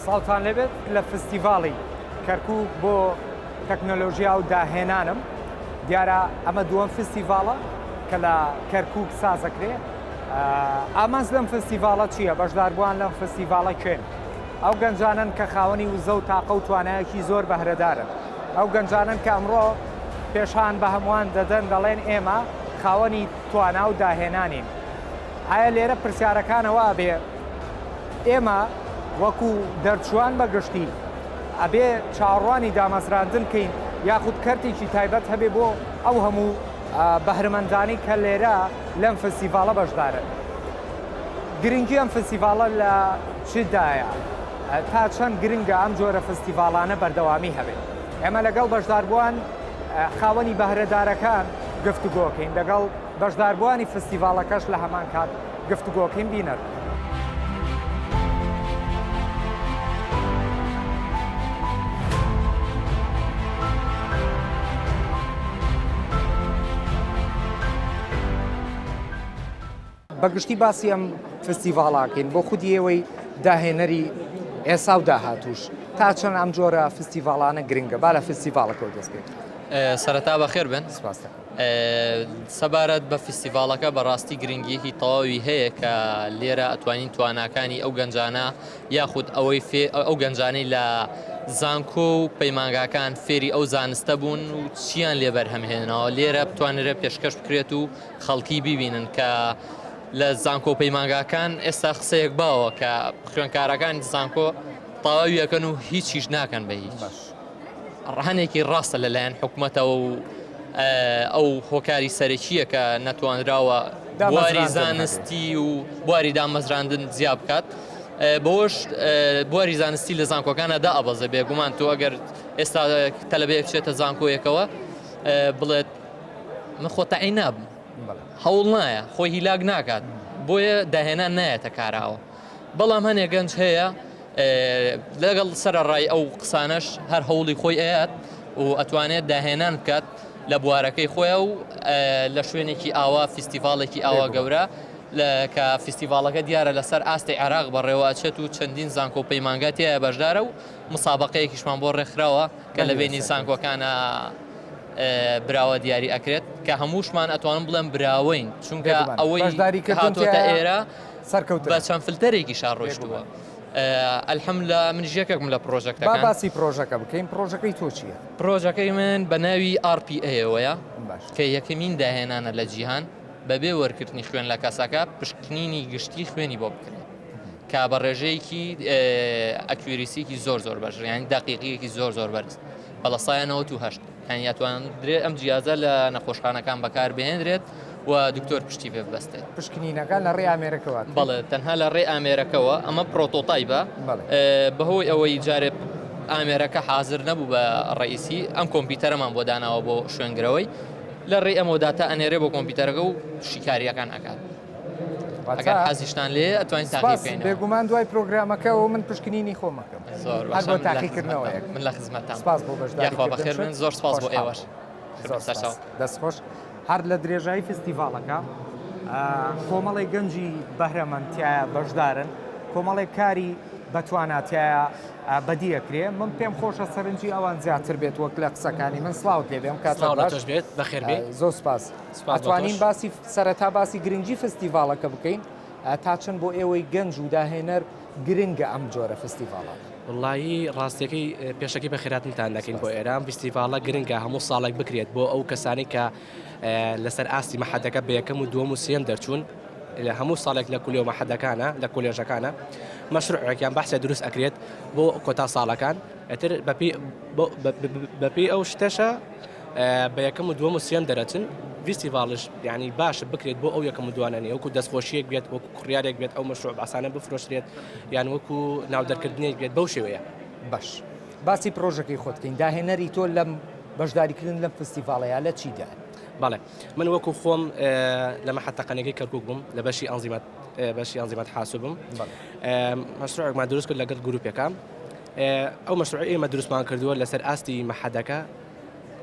سڵاوتان لێبێت لە فستیڤاڵی کەرکوک بۆ تەکنەلۆژیا و داهێنانم دیارە ئەمە دووەم فستیڤاڵە کە لە کەرکوک سازەکرێ ئامانج لەم فستیڤاڵە چییە بەشداربووان لەم فستیڤاڵە کوێن ئەو گەنجانن کە خاوەنی وزە و تاقە و توانایەکی زۆر بەهرەدارن ئەو گەنجانن کە ئەمڕۆ پێشان بە هەمووان دەدەن دەڵێن ئێمە خاوەنی توانا و داهێنانین ئایا لێرە پرسیارەکانەوە ئەبێ ئێمە وەکو دەرچووان بە گشتی ئەبێ چاوەڕوانی دامەزراندن کەین یاخود کەرتێکی تایبەت هەبێ بۆ ئەو هەموو بەهرەمەندانەی کە لێرە لەم فستیڤاڵە بەشدارن. گرنگی ئەم فستیڤاڵە لە چدایە؟ تا چەند گرنگە ئەم جۆرە فستیڤاڵانە بەردەوامی هەبێت؟ ئێمە لەگەڵ بەشداربووان خاوەنی بەهرەدارەکان گفتوگۆکەین، لەگەڵ بەشداربووانی فستیڤاڵەکەش لە هەمان کات گفتوگۆکەین بینەر. بە گشتی باسی ئەم فستیڤاڵاکەین بۆ خودی ئێوەی داهێنەری ئێسا و داهاتوش تا چەند ئەم جۆرە فستیڤاڵانە گرنگە با لە فستیڤاڵەکەەوە دەست پێ سەرەتا بەخێر بن سپاس دەکەم. سەبارەت بە فیستیڤاڵەکە بەڕاستی گرنگیەکی تەواوی هەیە کە لێرە ئەتوانین تواناکانی ئەو گەنجانە یاخود ئەوەی ئەو گەنجانەی لە زانکۆ و پەیمانگاکان فێری ئەو زانستە بوون و چیان لێ بەرهەمهێنەوە لێرە بتوانرێت پێشکەش بکرێت و خەڵکی بیبینن کە لە زانکۆ پەیمانگاکان ئێستا قسەیەک باوە کە خوێنکارەکان زانکۆ تەواویەکەن و هیچیش ناکەن بە هیچ. ڕەهەنێکی ڕاستە لەلایەن حکومەتەوە و ئەو هۆکاری سەرەکییە کە نەتوانراوە بواری زانستی و بواری دامەزراندن زیا بکات. بەوەش بواری زانستی لە زانکۆکانە دائەبەزێ بێگومان تۆ ئەگەر ئێستا تەلەبەیەک بچێتە زانکۆیەکەوە بڵێت من خۆ تەعین نابم هەوڵ نایە خۆی هیلاک ناکات بۆیە داهێنان نایەتە کاراوە بەڵام هەنێ گەنج هەیە لەگەڵ سەرەڕای ئەو قسانەش هەر هەوڵی خۆی ئەیات و ئەتوانێت داهێنان بکات لە بوارەکەی خۆیان و لە شوێنێکی ئاوا فیستیڤاڵێکی ئاوا گەورە کە فیستیڤاڵەکە دیارە لەسەر ئاستی عێراق بەڕێوە ئەچێت و چەندین زانکۆ و پەیمانگا تیایا بەشدارە و مسابقەیەکیشمان بۆ ڕێکخراوە کە لە بینی زانکۆکانە براوە دیاری ئەکرێت کە هەمووشمان ئەتوانم بڵێم براوەین چونکە ئەوەی هاتۆتە ئێرە سەرکەوتن بە چەند فلتەرێکیشا ڕۆیشتووە الحمدللە منیش یەکێکم لە با پڕۆژەکتەکان. باسی پڕۆژەکە بکەین پڕۆژەکەی تۆ چییە؟ پڕۆژەکەی من بە ناوی RPA وەیە باش. کە یەکەمین داهێنانە لە جیهان بەبێ وەرگرتنی خوێن لە کەسەکە پشکنینی گشتی خوێنی بۆ بکرێت کە بە ڕێژەیەکی accuracy یەکی زۆر زۆر بەرز یانی دەقیقیەکی زۆر زۆر بەرز بە لە سایە 98 یانی ئەتوانرێت ئەم جیازە لە نەخۆشخانەکان بەکاربهێنرێت و دکتۆر پشتی پێ ببەستێت. پشکنینەکان لە ڕێی ئامێرەکەوە ئەکرێت؟ بەڵێ تەنها لە ڕێی ئامێرەکەوە، ئەمە prototype ە، بەهۆی ئەوەی جارێ ئامێرەکە حازر نەبوو بە ڕئیسی ئەم کۆمپیوتەرەمان بۆ داناوە بۆ شوێنگرەوەی لە ڕێی ئەمەوە داتا ئەنێرێ بۆ کۆمپیوتەرەکە و شیکاریەکان ئەکات. ئەگەر حەزیشتان لێ ئەتوانین تاقی بکەینەوە. بێگومان دوای پرۆگرامەکە و من پشکنینی خۆم ئەکەم. زۆر هەر بۆ تاقیکردنەوەیەک. من لە خزمەتتان. سپاس بۆ بەشداری یاخوا بەخێر بن زۆر سپاس بۆ ئێوەش. زۆر سپاس. دەست خۆش. هەر لە درێژایی فستیڤاڵەکە کۆمەڵێک گەنجی بەهرەمەند تیایا بەشدارن، کۆمەڵێک کاری بەتوانا تیایا بەدی ئەکرێ، من پێم خۆشە سەرنجی ئەوان زیاتر بێت وەک لە قسەکانی من. سڵاوت لێ بێ ئەم کاتەت سڵاو لە باش. تۆش بێت، بەخێر بێی. زۆر سپاس. سپاس بۆ ئەتوانین تۆش. باسی سەرەتا باسی گرنگی فستیڤاڵەکە بکەین، تا چەند بۆ ئێوەی گەنج و داهێنەر گرنگە ئەم جۆرە فستیڤاڵانە؟ وەڵایی ڕاستیەکەی پێشەکی بەخێراتنتان دەکەین بۆ ئێرە ئەم فیستیڤاڵە گرنگە هەموو ساڵێک بکرێت بۆ ئەو کەسانی کە لەسەر ئاستی مەحەدەکە بە یەکەم و دووەم و سێم دەرچوون لە هەموو ساڵێک لە کولیە و مەحەدەکانە لە کۆلێژەکانە مەشروعێکیان بەحسێ دروست ئەکرێت بۆ کۆتا ساڵەکان ئەتر بەپێی ئەو شتەشە بە یەکەم و دووەم و سێم دەرەچن فیستیڤاڵش یعنی باشە بکرێت بۆ ئەو یەکەم و دوانە نیە وەکو دەستخۆشیەک بێت وەکو کڕیارێک بێت ئەو مەشروع باسانە بفرۆشرێت یان وەکو ناودەرکردنێک بێت بەو شێوەیە. باش باسی پرۆژەکەی خۆت کەین داهێنەری تۆ لەم بەشداریکردن لەم فستیڤاڵەیە لە چیدایە؟ بەڵێ من وەکو خۆم لە مەحەد تەقەنەکەی کەرکوک بووم لە بەشی ئەنزیمات بەشی ئەنزیمات حاسوبم مەشروعێکمان دروست کرد لەگەڵ گروپێکە ئەو مەشروعی ئێمە دروستمان کردووە لەسەر ئاستی مەحەدەکە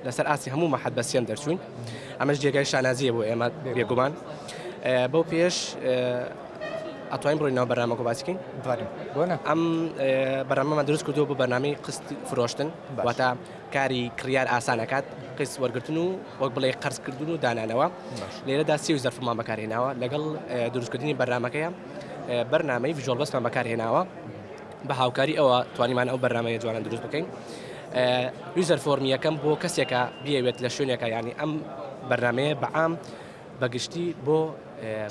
لەسەر ئاستی هەموو مەحەد بە سێم دەرچوین ئەمەش جێگای شانازیە بۆ ئێمە بێگومان بەو پێش. ئەتوانین بڕۆین ناو بەرنامەکە باسی کەین؟ بەڵێ بۆ نا. ئەم بەرنامەمان دروست کردووە بۆ بەرنامەی قست فرۆشتن واتە کاری کڕیار ئاسان ئەکات قست وەرگرتن و وەک بڵێ قەرزکردن و دانانەوە لێرەدا سی user form مان بەکارهێناوە لەگەڵ دروستکردنی بەرنامەکەیە بەرنامەی Visual Basic مان بەکارهێناوە بە هاوکاری ئەوە توانیمان ئەو بەرنامەیە جوانە دروست بکەین user form ی یەکەم بۆ کەسێکە بیەوێت لە شوێنێکە ینی ئەم بەرنمەیە بەعام بەگشتی بۆ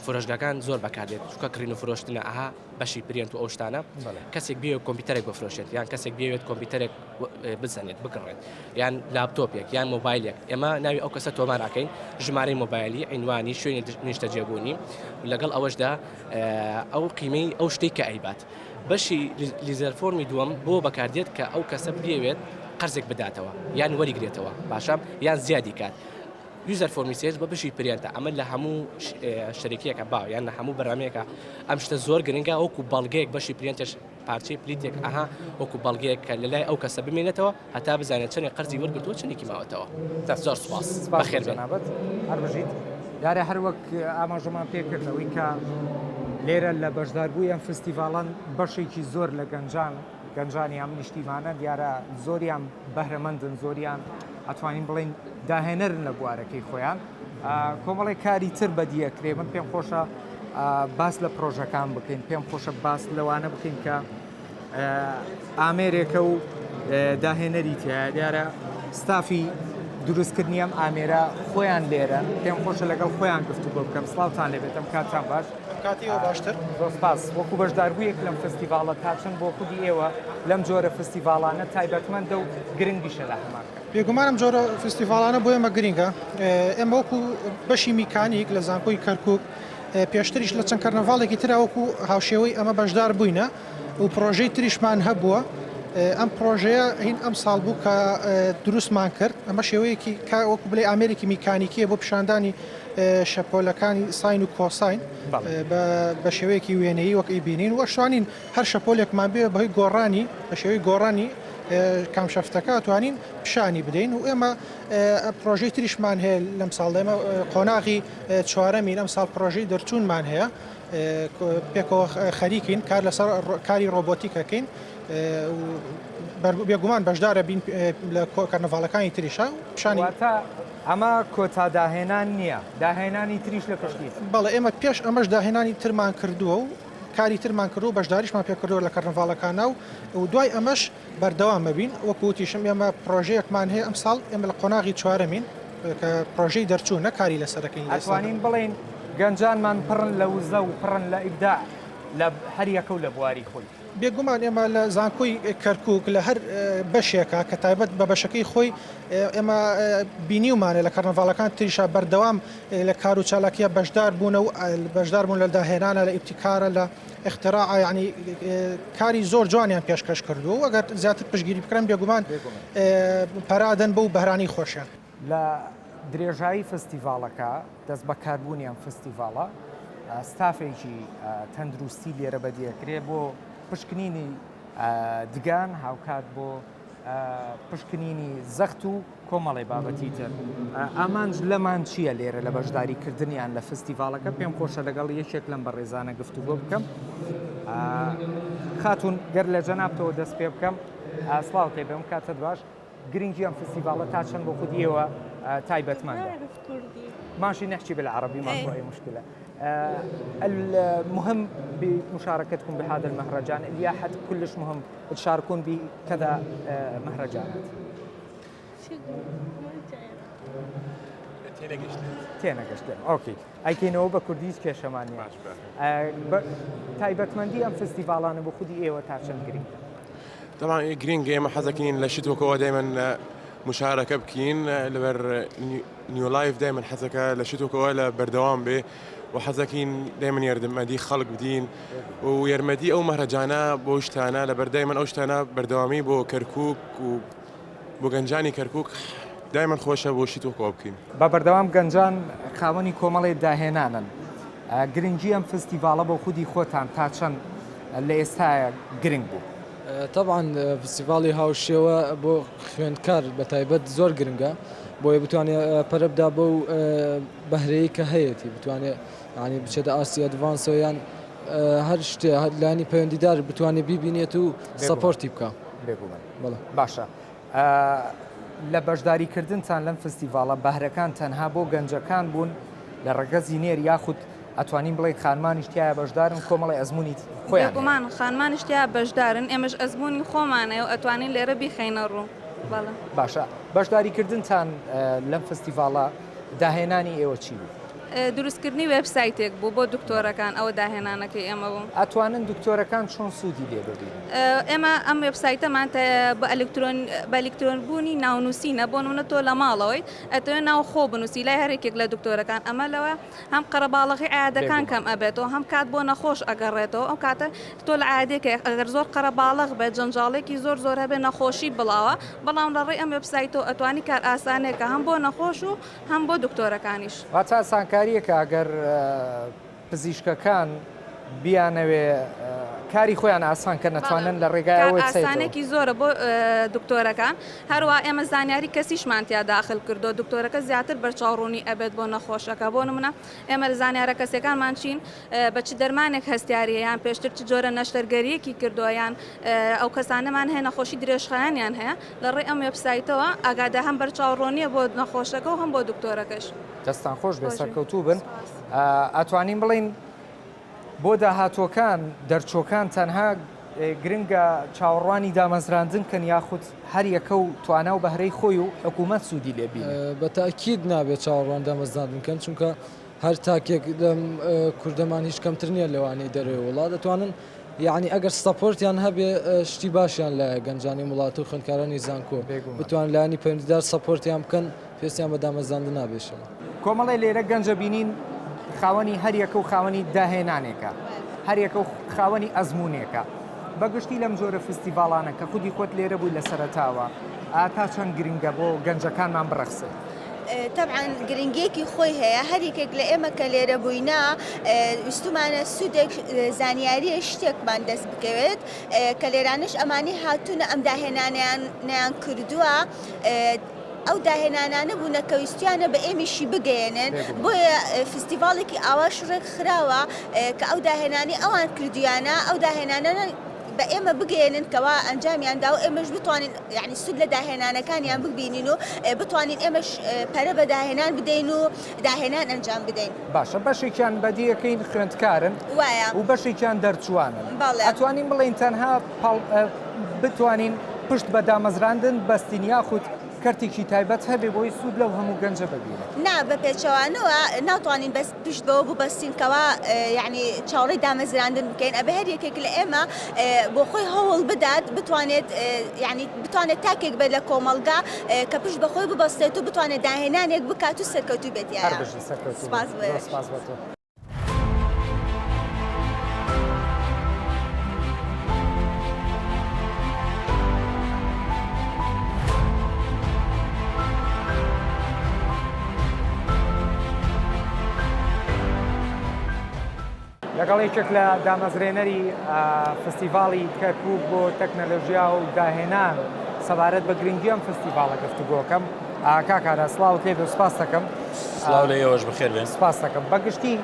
فرۆشگاکان زۆر بەکاردێت چونکە کڕین و فرۆشتنە ئەها بەشی print و ئەو شتانە کەسێک بێت کۆمپیوتەرێک بفرۆشێت یان کەسێک بێت کۆمپیوتەرێک بزانێت بکڕێت یان لاپتۆپێک یان مۆبایلێک ئێمە ناوی ئەو کەسە تۆماراکەین ژمارەی مۆبایلی عینوانی شوێنی نیشتەجێبوونی لەگەڵ ئەوەشدا ئەو قیمەی ئەو شتێک کە ئەیبات بەشی user form ی دووەم بۆ بەکاردێت کە ئەو کەسە بێوێت قەرزێک بداتەوە یان وەریگرێتەوە باشە یان زیادی کات user form ی سێش بە بەشی print ە ئەمە لە هەموو شەریکیەکە باو یان لە هەموو بەرنامەیەکە ئەم شتە زۆر گرنگە وەکو بەڵگەیەک بەشی print ش پارچەی پلیتێک ئەها وەکو بەڵگەیەک کە لە لای ئەو کەسە بمێنێتەوە هەتا بزانێت چەندێک قەرزی وەرگرتووە چەندێکی ماوەتەوە زۆر سوپاس بەخێر بێن. جەنابت هەر بژیت. دیارە هەر وەک ئاماژەمان پێکرد ئەوەی کە لێرە لە بەشداربووی ئەم فستیڤاڵەن بەشێکی زۆر لە گەنجان گەنجانی ئەم نیشتیمانە دیارە زۆریان بەهرەمەندن زۆریان ئەتوانین بڵێین داهێنەرن لە بوارەکەی خۆیان کۆمەڵێک کاری تر بەدیەکرێ من پێم خۆشە باس لە پرۆژەکان بکەین پێم خۆشە باس لەوانە بکەین کە ئامێرێکە و داهێنەری تایە دیارە ستافی دروستکردنی ئەم ئامێرە خۆیان لێرەن پێم خۆشە لەگەڵ خۆیان گفتوگۆ بکەم سڵاوتان لێبێتم کاتان باش کاتی ئێوە باشتر. زۆر سپاس. وەکو بەشداربوویەک لەم فستیڤاڵە تا چەند بۆ خودی ئێوە لەم جۆرە فستیڤاڵانە تایبەتمەندە و گرنگیشە لە هەمان کات؟ بێگومان ئەم جۆرە فستیڤاڵانە بۆ ئێمە گرنگە. ئێمە وەکو بەشی میکانیک لە زانکۆی کەرکووک پێشتریش لە چەند کەرنەڤاڵێکی ترا وەکو هاوشێوەی ئەمە بەشدار بووینە و پڕۆژەی تریشمان هەبووە. ئەم پڕۆژەیە هین ئەمساڵ بوو کە دروستمان کرد. ئەمە شێوەیەکی وەکو بڵێی ئامێرێکی میکانیکییە بۆ پیشاندانی شەپۆلەکانی sine و cosine بە شێوەیەکی وێنەیی وەک ئەیبینین و ئەشتوانین هەر شەپۆلێکمان بێ بەهۆی گۆڕانی بە شێوەی گۆڕانی camshaft ەکە توانین پیشانی بدەین و ئێمە پرۆژەی تریشمان هەیە لەم ساڵ ئێمە قۆناغی چوارەمین ئەم ساڵ پرۆژەی دەرچوونمان هەیە پێکەوە خەریکین کار لەسەر کاری ڕۆبۆتیکەکەین بێگومان بەشدارە بین لە کەرنەڤاڵەکانی تریشا پیشانی ئەمە کۆتا داهێنان نییە، داهێنانی تریش لە پشتیەتی. بەڵێ ئێمە پێش ئەمەش داهێنانی ترمان کردووە و کاری ترمان کردووە و بەشداریشمان پێکردووە لە کەرنەڤاڵەکانا و دوای ئەمەش بەردەوام ئەبین، وەکو وتیشم ئێمە پڕۆژەیەکمان هەیە ئەمساڵ ئێمە لە قۆناغی چوارەمین کە پڕۆژەی دەرچوونە کاری لەسەر دەکەین لە ئێستادا. ئەتوانین بڵێین گەنجانمان پڕن لە وزە و پڕن لە ئیبداع لە هەریەکە و لە بواری خۆی. بێگومان ئێمە لە زانکۆی کەرکوک لە هەر بەشێکە کە تایبەت بە بەشەکەی خۆی ئێمە بینیومانە لە کەرنەڤاڵەکان تریشا بەردەوام لە کار و چالاکیە بەشدار بوونە و بەشدار بوون لە داهێنانە لە ئیبتیکارە لە اختراع یعنی کاری زۆر جوانیان پێشکەش کردووە و ئەگەر زیاتر پشتگیری بکرێن بێگومان پەرادەن بەو بەهرانەی خۆشیان. لە درێژایی فستیڤاڵەکە، دەستبەکاربوونی ئەم فستیڤاڵە، ستافێکی تەندروستی لێرە بەدیەکرێ بۆ پشکنینی دگان، هاوکات بۆ پشکنینی زەخت و کۆمەڵی بابەتی تر. ئامانج لەمان چییە لێرە لە بەشداریکردنیان لە فستیڤاڵەکە؟ پێم خۆشە لەگەڵ یەکێک لەم بەڕێزانە گفتوگۆ بکەم. خاتوون گەر لە جەنابتەوە دەست پێ بکەم، سڵاوت لێ بێم، کاتت باش. گرنگی ئەم فستیڤاڵە تا چەند بۆ خودی ئێوە تایبەتمەندە؟ ماشي نحكي بالعربي ماكو اي مشكله المهم بمشاركتكم بهذا المهرجان الياحد كلش مهم تشاركون بكذا مهرجانات تێنەگەشتێن okay ئەیکەینەوە بە کوردیش کێشەمان نیە تایبەتمەندی ئەم فستیڤاڵانە بۆ خودی ئێوە تا چەند گرنگە؟ طبعا گرنگە ئێمە حەزەکەین لە شت وەکەوە دایمەن مشارەکە بکەین لەبەر New Life دایمەن حەزەکە لە شت وەکەوە لە بەردەوام بێ و حەزەکەین دایمەن یاردمەدی خەڵک بدین و یارمەدی ئەو مەهرەجانە بۆ شتانە لەبەر دایمەن ئەو شتانە بەردەوامی بۆ کەرکک و بۆ گەنجانی کەرکوک دایمەن خۆشە بۆ شت وەکەوە بکەین. بە بەردەوام گەنجان خاوەنی کۆمەڵێ داهێنانن، گرنگی ئەم فستیڤاڵە بۆ خودی خۆتان تا چەند لە ئێستایا گرنگ بوو؟ تەبعەن فستیڤاڵی هاوشێوە بۆ خوێندکار بە تایبەت زۆر گرنگە بۆیە بتوانێت پەرە بدا بەو بەهرەی کە هەیەتی بتوانێت یانی بچێتە ئاستی advance ەوە یان. هەر شتێ هەر لایەنی پەیوەندیدار بتوانێت بیبینێت و support ی بکا. بێگومان. باشە لە بەشداریکردنتان لەم فستیڤاڵە بەهرەکان تەنها بۆ گەنجەکان بوون لە ڕەگەزی نێر یاخود ئەتوانین بڵێین خانمانیش تیایا بەشدارن کۆمەڵی ئەزموونی خۆیان هەیە؟ بێگومان خانمانیش تیا بەشدارن ئێمەش ئەزموونی خۆمان هەیە و ئەتوانین لێرە بیخەینە ڕوو. بەڵێ. باشە بەشداریکردنتان لەم فستیڤاڵە داهێنانی ئێوە چی بوو؟ دروستکردنی وێبسایتێک بوو بۆ دکتۆرەکان ئەوە داهێنانەکەی ئێمە بوو. ئەتوانن دکتۆرەکان چۆن سوودی لێ ببینن؟ ئێمە ئەم وێبسایتەمان بە ئەلکترۆن بە ئەلیکترۆن بوونی ناونووسینە بۆ نمونە تۆ لە ماڵەوەی ئەتەوێ ناو خۆ بنووسی لای هەر یەکێک لە دکتۆرەکان ئەمە لەوە هەم قەرەباڵغی عیادەکان کەم ئەبێتەوە هەم کات بۆ نەخۆش ئەگەڕێتەوە ئەو کاتە تۆ لە عیادێکە ئەگەر زۆر قەرەباڵغ بێت جەنجاڵێکی زۆر زۆر هەبێ نەخۆشی بڵاوە بەڵام لە ڕێی ئەم وێبسایتەوە ئەتوانی کارئاسانێکە هەم بۆ نەخۆش و هەم بۆ دکتۆرەکانیش. واتە ئاسانکارییەکە ئەگەر پزیشکەکان بیانەوێ کاری خۆیان ئاسان کەن ئەتوانن لە ڕێگای ئەو وێبسایتەوە. کارئاسانێکی زۆرە بۆ دکتۆرەکان هەروا ئێمە زانیاری کەسیشمان تیا داخل کردووە دکتۆرەکە زیاتر بەرچاوڕوونی ئەبێت بۆ نەخۆشەکە بۆ نمونە ئێمە زانیارە کەسیەکانمان چین بە چ دەرمانێک هەستیاریە یان پێشتر چ جۆرە نەشتەرگەریەکی کردووە یان ئەو کەسانەمان هەیە نەخۆشی درێژخایەنیان هەیە لە ڕێی ئەم وێبسایتەوە ئاگادا هەم بەرچاوڕوونیە بۆ نەخۆشەکە و هەم بۆ دکتۆرەکەش. دەستتان خۆش بێت سەرکەوتوو بن. ئەتوانین بڵێین بۆ داهاتووەکان دەرچووەکان تەنها گرنگە چاوەڕوانی دامەزراندن کەن یاخود هەر یەکە و توانا و بەهرەی خۆی و حکوومەت سوودی لێ بینێ؟ بە تەئکید نابێت چاوەڕوان دامەزراندن کەن چونکە هەر تاکێک لەم کوردەمان هیچ کەمتر نییە لەوانەی دەرەوەی وڵات دەتوانن یەعنی ئەگەر support یان هەبێ شتی باشیان لایە گەنجانی وڵات و خوێندکارانی زانکۆ بتوان لایەنی پەیوەندیدار support یان بکەن پێویستیان بە دامەزراندن نابێ ئیشەڵا. کۆمەڵێ لێرە گەنجە بینین خاوەنی هەریەکە و خاوەنی داهێنانێکە هەریەکە و خاوەنی ئەزموونێکە بە گشتی لەم جۆرە فستیڤاڵانە کە خودی خۆت لێرە بووی لە سەرەتاوە ئا تا چەند گرنگە بۆ گەنجەکانمان بڕەخسێت؟ تەبعەن گرنگیەکی خۆی هەیە هەر یەکێک لە ئێمە کە لێرە بووینە ویستومانە سوودێک زانیاریە شتێکمان دەست بکەوێت کە لێرانش ئەمانی هاتوونە ئەم داهێنانیان نیان کردووە ئەو داهێنانانە بوونە کە ویستیانە بە ئێمیشی بگەیەنن بۆیە فستیڤاڵێکی ئاواش ڕێک خراوە کە ئەو داهێنانی ئەوان کردویانە ئەو داهێنانە بە ئێمە بگەیەنن کەوا ئەنجامیان دا و ئێمەش بتوانین یعنی سوود لە داهێنانەکانیان ببینین و بتوانین ئێمەش پەرە بە داهێنان بدەین و داهێنان ئەنجام بدەین. باشە بەشێکیان بەدیەکەین خوێندکارن وایە و بەشێکیان دەرچووانن بەڵێ. ئەتوانین بڵێین تەنها پاڵ بتوانین پشت بە دامەزراندن بەستین یاخود کەرتێکی تایبەت هەبێ بۆی سوود لەو هەموو گەنجە ببینێ؟ نا بە پێچەوانەوە ناتوانین بەس پشت بەوە ببەستین کەوا یەعنی چاوەڕێی دامەزراندن بکەین ئەبێ هەر یەکێک لە ئێمە بۆ خۆی هەوڵ بدات بتوانێت یەعنی بتوانێت تاکێک بێت لە کۆمەڵگا کە پشت بە خۆی ببەستێت و بتوانێت داهێنانێک بکات و سەرکەوتوو بێت هەر بژی سەرکەوتوو سپاس بۆ زۆر سپاس بۆ تۆ. لەگەڵ یەکێک لە دامەزرێنەری فستیڤاڵی کەرکوک بۆ تەکنەلۆژیا و داهێنان سەبارەت بە گرنگی ئەم فستیڤاڵە گفتوگۆکەم کاک ئارا سڵاوت لێ بێ سپاس دەکەم. سڵاو لە ئێوەش بەخێر بێن. سپاس دەکەم. بە گشتی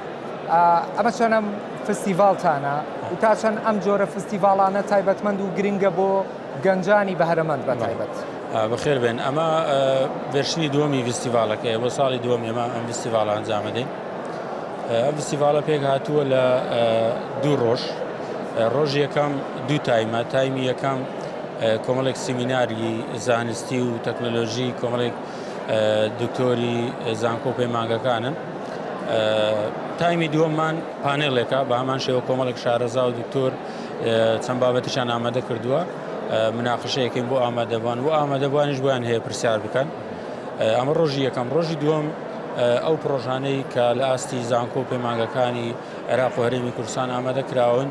ئەمە چەنەم فستیڤاڵتانە و تا چەند ئەم جۆرە فستیڤاڵانە تایبەتمەند و گرنگە بۆ گەنجانی بەهرەمەند بە تایبەت؟ بەخێر بێن. ئەمە version ی دووەمی فستیڤاڵەکەیە بۆ ساڵی دووەم ئێمە ئەم فستیڤاڵە ئەنجامەدەین. ئەم فستیڤاڵە پێک هاتووە لە دوو ڕۆژ ڕۆژ یەکەم دوو time ە time ی یەکەم کۆمەڵێک سیمیناری زانستی و تەکنەلۆژی کۆمەڵێک دکتۆری زانکۆ پەیمانگەکانن time ی دووەممان پانێڵێکە بە هەمان شێوە کۆمەڵێک شارەزا و دکتۆر چەند بابەتیشان ئامادە کردووە مناقشەیەکەین بۆ ئامادەبوان بۆ ئامادەبوانیش بۆیان هەیە پرسیار بکەن ئەمە ڕۆژی یەکەم ڕۆژی دووەم ئەو پرۆژانەی کە لە ئاستی زانکۆ و پەیمانگەکانی عێراق و هەرێمی کوردستان ئامادە کراون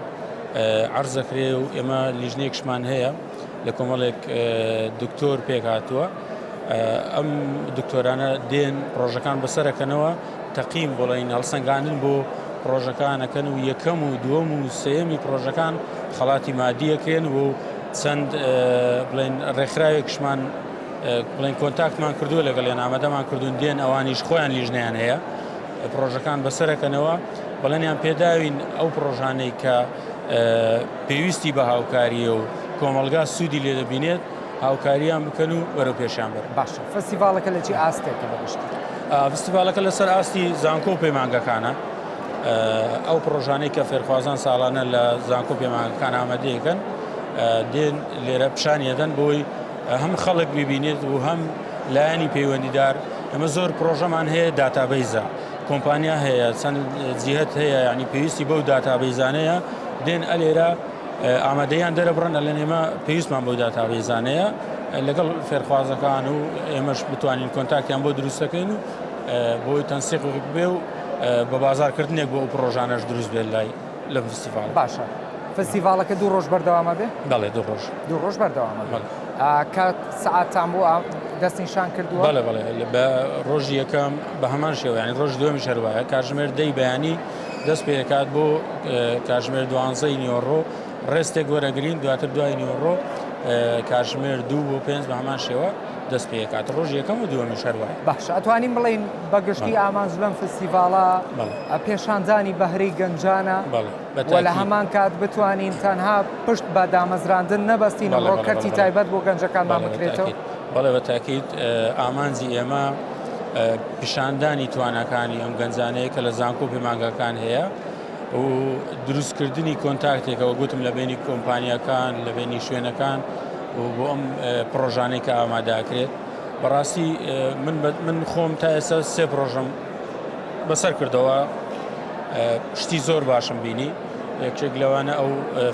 عەرز دەکرێ و ئێمە لیژنەیەکشمان هەیە لە کۆمەڵێک دکتۆر پێک هاتووە ئەم دکتۆرانە دێن پرۆژەکان بەسەرەکەنەوە تەقیم بڵین هەڵسەنگاندن بۆ پرۆژەکانەکەن و یەکەم و دووەم و سێیەمی پرۆژەکان خەڵاتی مادیەکرێن و چەند بڵێن ڕێکخراوێکشمان بڵێن contact مان کردووە لەگەڵیان ئامادەمان کردوون دێن ئەوانیش خۆیان لیژنەیان هەیە پرۆژەکان بەسەرەکەنەوە. بەڵێنیان پێداوین ئەو پڕۆژانەی کە پێویستی بە هاوکارییە و کۆمەڵگا سوودی لێ دەبینێت هاوکاریان بکەن و بەرەو پێشیان بەرن. باشە فستیڤاڵەکە لە چی ئاستێکە بە گشتی؟ فستیڤاڵەکە لەسەر ئاستی زانکۆ و پەیمانگەکانە. ئەو پڕۆژانەی کە فێرخوازان ساڵانە لە زانکۆ و پەیمانگەکان ئامادەیەکەن دێن لێرە پیشانی ئەدەن بۆی هەم خەڵک ببینێت و هەم لایەنی پەیوەندیدار. ئێمە زۆر پڕۆژەمان هەیە database ە کۆمپانیا هەیە چەند جیهت هەیە ینی پێویستی بەو database انەیە دێن ئەلێرە ئامادەیان دەرەبڕن ئەلێن ئێمە پێویستمان بەو database انەیە لەگەڵ فێرخوازەکان و ئێمەش بتوانین contact یان بۆ دروستەکەین و بۆی تەنسیق بێ و بە بازارکردنێک بۆ ئەو پڕۆژانەش دروست بێت لای لەم فستیڤاڵ. باشە فستیڤاڵەکە دوو ڕۆژ بەردەوامە بێ؟ بەڵێ دوو ڕۆژ. دوو ڕۆژ بەردەوامە بێ. کات سەعاتتان بۆ دەستنیشان کردووە؟ بەڵێ بەڵێ بە ڕۆژی یەکەم بە هەمان شێوە یانی ڕۆژی دووەمیش هەر وایە کاتژمێر دەی بەیانی دەست پێ دەکات بۆ کاتژمێر دوانزەی نیوەڕۆ rest ێک وەرەگرین دواتر دوای نیوەڕۆ کاتژمێر دوو بۆ پێنج بە هەمان شێوە دەست پێ دەکات ڕۆژی یەکەم و دووەمیش هەر وایە. باشە ئەتوانین بڵێین بە گشتی ئامانج لەم فستیڤاڵە پێشاندانی بەهرەی گەنجانە و لە هەمان کات بتوانین تەنها پشت بە دامەزراندن نەبەستین و ڕۆ کەرتی تایبەت بۆ گەنجەکانمان بکرێتەوە؟ بەڵێ بە تاکید ئامانجی ئێمە پیشاندانی تواناکانی ئەم گەنجانەیە کە لە زانکۆ و پەیمانگاکان هەیە و دروستکردنی contact ێکەوە گوتم لە بینی کۆمپانیاکان لە بینی شوێنەکان و بۆ ئەم پڕۆژانەی کە ئامادەکرێت بەڕاستی من من خۆم تا ئێستا سێ پڕۆژەم بەسەر کردەوە شتی زۆر باشم بینی یەکێک لەوانە ئەو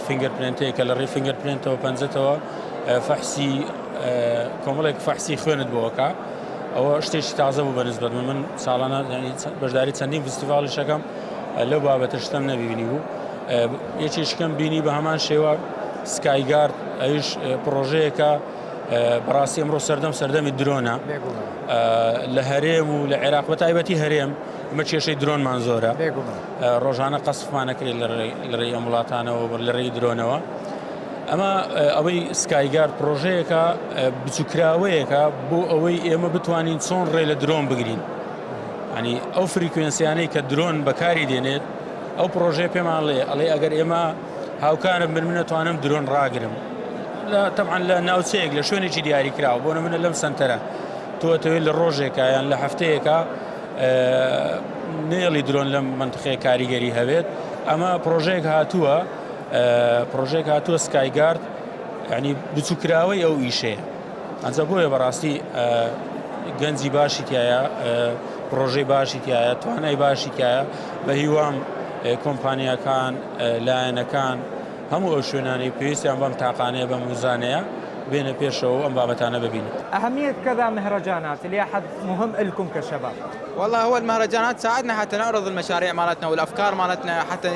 fingerprint ەیە کە لە ڕێی fingerprint ەوە پەنجەتەوە فەحسی کۆمەڵێک فەحسی خوێنت بۆکە ئەوە شتێکی تازە بوو بەنسبەت من من ساڵانە بەشداری چەندین فستیڤاڵی شەکەم لەو بابەتە شتم نەبینی بوو یەکێکم بینی بە هەمان شێوە سکایگارد ئەویش پرۆژەیەکە بەڕاستی ئەمڕۆ سەردەم سەردەمی درۆنە لە هەرێم و لە عێراق بە تایبەتی هەرێم ئمە کێشەی درۆنمان زۆرە ڕۆژانە قەسفمانەکرێت لە ڕێی ئەم وڵاتانەوە لە ڕێی درۆنەوە ئەمە ئەوەی سکایگارد پرۆژەیەکە بچووکراوەیەکە بۆ ئەوەی ئێمە بتوانین چۆن ڕێ لە درۆن بگرین ینی ئەو frequency یانەی کە درۆن بەکاری دێنێت ئەو پرۆژەیە پێمان ڵێ ئەڵێ ئەگەر ئێمە هاوکارم بن من ئەتوانم درۆن ڕاگرم لە تەبعەن لە ناوچەیەک لە شوێنێکی دیاریکراوە بۆ نمونە لەم سەنتەرە تۆ ئەتەوێت لە ڕۆژێکا یان لە هەفتەیەکا نێڵی درۆن لەم منتقەیە کاریگەری هەبێت ئەمە پرۆژەیەک هاتووە پرۆژێک هاتووە سکایگارد ینی بچووکراوەی ئەو ئیشەیە ئەجا بۆیە بەڕاستی گەنجی باشی تایە پرۆژەی باشی تایە توانای باشی تایە بە هیوام کۆمپانیاکان لایەنەکان هەموو ئەو شوێنانەی پێویستیان بەم تاقانەیە بەم وزانەیە بێنە پێشەوە و ئەم بابەتانە ببینن. أهمية كذا مهرجانات اللي أحد مهم لكم كشباب؟ والله هو المهرجانات تساعدنا حتى نعرض المشاريع مالتنا والافكار مالتنا حتى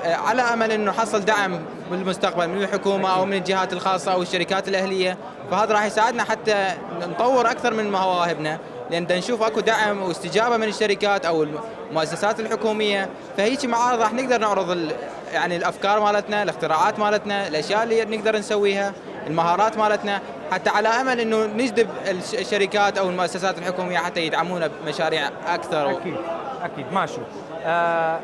على امل انه نحصل دعم بالمستقبل من الحكومه او من الجهات الخاصه او الشركات الاهليه فهذا راح يساعدنا حتى نطور اكثر من مواهبنا لان نشوف اكو دعم واستجابه من الشركات او المؤسسات الحكوميه فهيك معارض راح نقدر نعرض ال... يعني الافكار مالتنا الاختراعات مالتنا الاشياء اللي نقدر نسويها المهارات مالتنا حتى على امل انه نجذب الشركات او المؤسسات الحكوميه حتى يدعمونا بمشاريع اكثر اكيد اكيد ماشي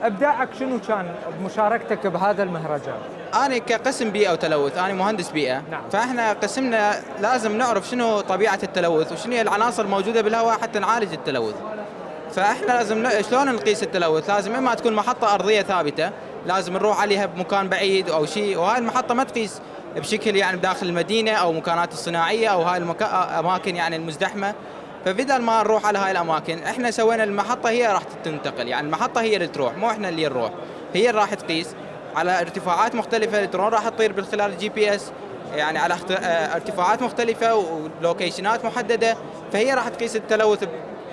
ابداعك شنو كان بمشاركتك بهذا المهرجان؟ انا كقسم بيئه وتلوث انا مهندس بيئه نعم. فاحنا قسمنا لازم نعرف شنو طبيعه التلوث وشنو هي العناصر الموجوده بالهواء حتى نعالج التلوث فاحنا لازم شلون نقيس التلوث لازم اما تكون محطه ارضيه ثابته لازم نروح عليها بمكان بعيد او شيء وهاي المحطه ما تقيس بشكل يعني بداخل المدينه او مكانات الصناعيه او هاي الاماكن يعني المزدحمه فبدل ما نروح على هاي الاماكن احنا سوينا المحطه هي راح تنتقل يعني المحطه هي اللي تروح مو احنا اللي نروح هي اللي راح تقيس على ارتفاعات مختلفه الدرون راح تطير من خلال ال GPS يعني على ارتفاعات مختلفه و location ات محدده فهي راح تقيس التلوث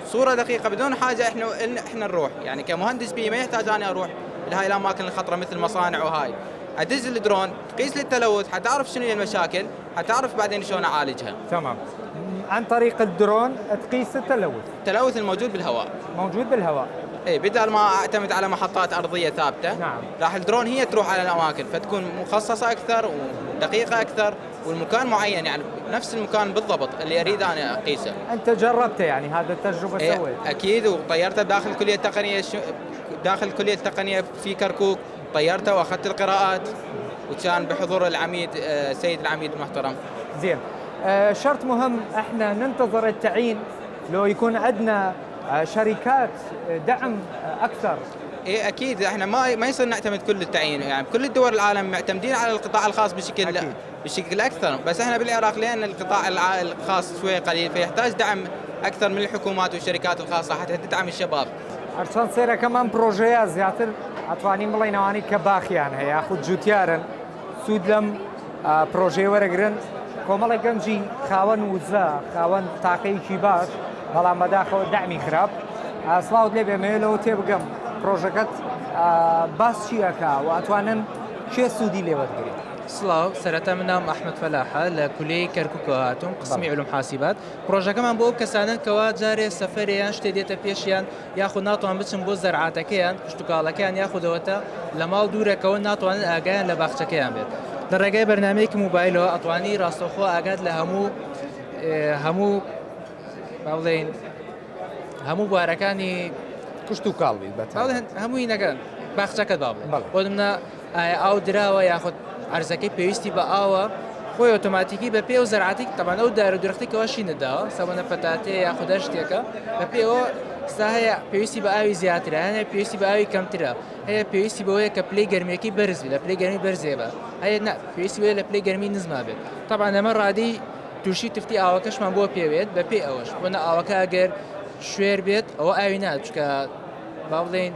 بصوره دقيقه بدون حاجه احنا احنا نروح يعني كمهندس بيئي ما يحتاج انا اروح لهاي الاماكن الخطره مثل المصانع وهاي ادز الدرون تقيس لي التلوث حتعرف شنو هي المشاكل حتعرف بعدين شلون اعالجها تمام عن طريق الدرون تقيس التلوث التلوث الموجود بالهواء موجود بالهواء اي بدل ما اعتمد على محطات ارضيه ثابته نعم. راح الدرون هي تروح على الاماكن فتكون مخصصه اكثر ودقيقه اكثر والمكان معين يعني نفس المكان بالضبط اللي اريد انا اقيسه انت جربته يعني هذا التجربه إيه سويت اكيد وطيرته بداخل الكليه التقنيه شو... داخل كلية التقنية في كركوك طيرته واخذت القراءات وكان بحضور العميد سيد العميد المحترم. زين شرط مهم احنا ننتظر التعيين لو يكون عندنا شركات دعم اكثر. ايه اكيد احنا ما يصير نعتمد كل التعيين، يعني كل الدول العالم معتمدين على القطاع الخاص بشكل أكيد. بشكل اكثر، بس احنا بالعراق لان القطاع الخاص شوي قليل فيحتاج دعم اكثر من الحكومات والشركات الخاصه حتى تدعم الشباب. هەرچەند سەیرەکەم ئەم پرۆژەیە زیاتر ئەتوانین بڵێین ئەوانەی کە باخیان هەیە یاخود جوتیارن سوود لەم پرۆژەیە وەرەگرن، کۆمەڵێک گەنجی خاوەن وزە خاوەن تاقەیەکی باش بەڵام بەداخەوە دەعمی خراپ. سڵاوت لێ بێ، مەوێ لەوە تێبگەم پرۆژەکەت باس چی ئەکا و ئەتوانن کێ سوودی لێ وەرگرێت؟ سڵاو، سەرەتا من ناوم ئەحمەد فەلاحە لە کولیەی کەرکوکەوە هاتووم قسمی علوم حاسیبات. پڕۆژەکەمان بۆ ئەو کەسانەن کەوا جارێ سەفەرێ یان شتێ دێتە پێشیان یاخود ناتوان بچن بۆ زەرعاتەکەیان کشتوکاڵەکەیان یاخود ئەوەتە لە ماڵ دوورەکەون ناتوانن ئاگایان لە باخچەکەیان بێت لە ڕێگای بەرنامەیەکی موبایلەوە ئەتوانی ڕاستەوخۆ ئاگات لە هەموو هەموو با بڵێین هەموو بوارەکانی کشت و کاڵ بیت بە هەمووی نەگەن باخچەکەت با بڵێ بۆ نمونە ئایا ئاو دراوە یاخود عەرزەکەی پێویستی بە ئاوە خۆی ئۆتۆماتیکی بە پێ و زەرعاتی تەبان ئەو دار و درەختی کەوا شینت داوە سەبەنە پەتاتێ یاخود هەر شتێکە بە پێوە ستا هەیە پێویستی بە ئاوی زیاترە هەیە پێویستی بە ئاوی کەمترە هەیە پێویستی بەوەیە کە پلەی گەرمیەکەی بەرز بێت لە پلەی گەرمی بەرزێ بە هەیە نا پێویستی بەوەیە لە پلەی گەرمی نزما بێت تەبان ئەمە ڕادەی تووشی تفتی ئاوەکەشمان بۆ پێوێت بە پێی ئەوەش بۆ نە ئاوەکە ئەگەر شوێر بێت ئەوە ئاوی نات چکە با بڵێین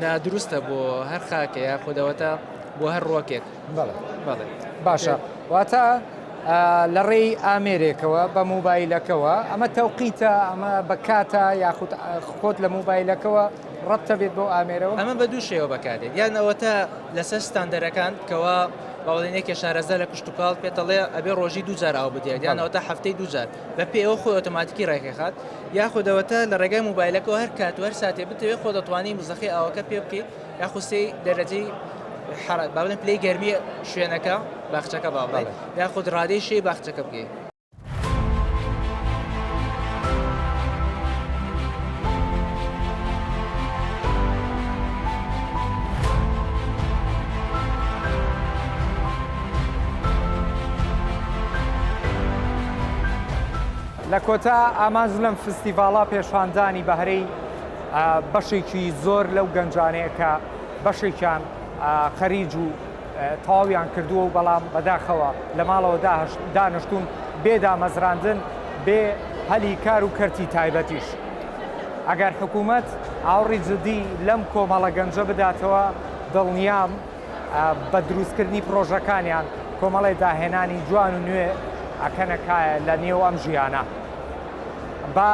نادروستە بۆ هەر خاکە یاخود ئەوەتا بۆ هەر ڕۆکێک. بەڵێ بەڵێ باشە واتە لە ڕێی ئامێرێکەوە بە موبایلەکەوە ئەمە تەوقیتە ئەمە بە کاتە یاخود خۆت لە موبایلەکەوە ڕەبتە بێت بۆ ئامێرەوە ئەمە بە دوو شێوە بەکاردێت یان ئەوەتا لەسەر ستاندەرەکان کەوا باوەڵێنێکێ شارەزا لە کشتتوکاڵ پێتەڵێ ئەبێ ڕۆژی دوو جار ئاو بدرێت یان ئەوەتا هەفتەی دوو جار بە پێ ئەوە خۆی ئۆتۆماتیکی ڕێکەخات یاخود ئەوەتا لە ڕێگای موبایلەکەوە هەر کات و هەر ساتێ بتەوێت خۆ دەتوانی مزەخەی ئاوەکە پێ بکەیت یاخود سێ دەرەجەی حرارەت با بڵێن پلەی گەرمی شوێنەکە باخچەکە با بڵێن یاخود ڕادەی شێی باخچەکە بکەیت. لە کۆتا ئامانج لەم فستیڤاڵە پێشاندانی بەهرەی بەشێکی زۆر لەو گەنجانەیە کە بەشێکیان خەریج و تەواویان کردووە و بەڵام بەداخەوە لە ماڵەوە دانیشتوون بێ دامەزراندن بێ هەلی کار و کەرتی تایبەتیش. ئەگەر حکوومەت ئاوڕی جدی لەم کۆمەڵە گەنجە بداتەوە دڵنیام بە دروستکردنی پڕۆژەکانیان کۆمەڵێ داهێنانی جوان و نوێ ئەکەنە کایە لە نێو ئەم ژیانە. با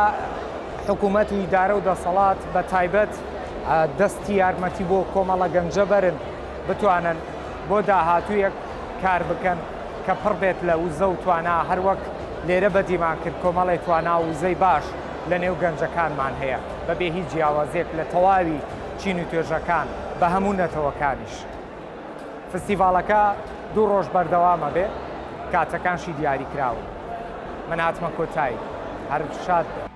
حکوومەت و ئیدارە و دەسەڵات بە تایبەت دەستی یارمەتی بۆ کۆمەڵە گەنجە بەرن بتوانن بۆ داهاتوویەک کار بکەن کە پڕ بێت لە وزە و توانا هەروەک لێرە بەدیمان کرد کۆمەڵێ توانا و وزەی باش لە نێو گەنجەکانمان هەیە بەبێ هیچ جیاوازیەک لە تەواوی چین و توێژەکان بە هەموو نەتەوەکانیش. فستیڤاڵەکە دوو ڕۆژ بەردەوام ئەبێ، کاتەکانشی دیاریکراون. من هاتمە کۆتایی. هەر شاد بن.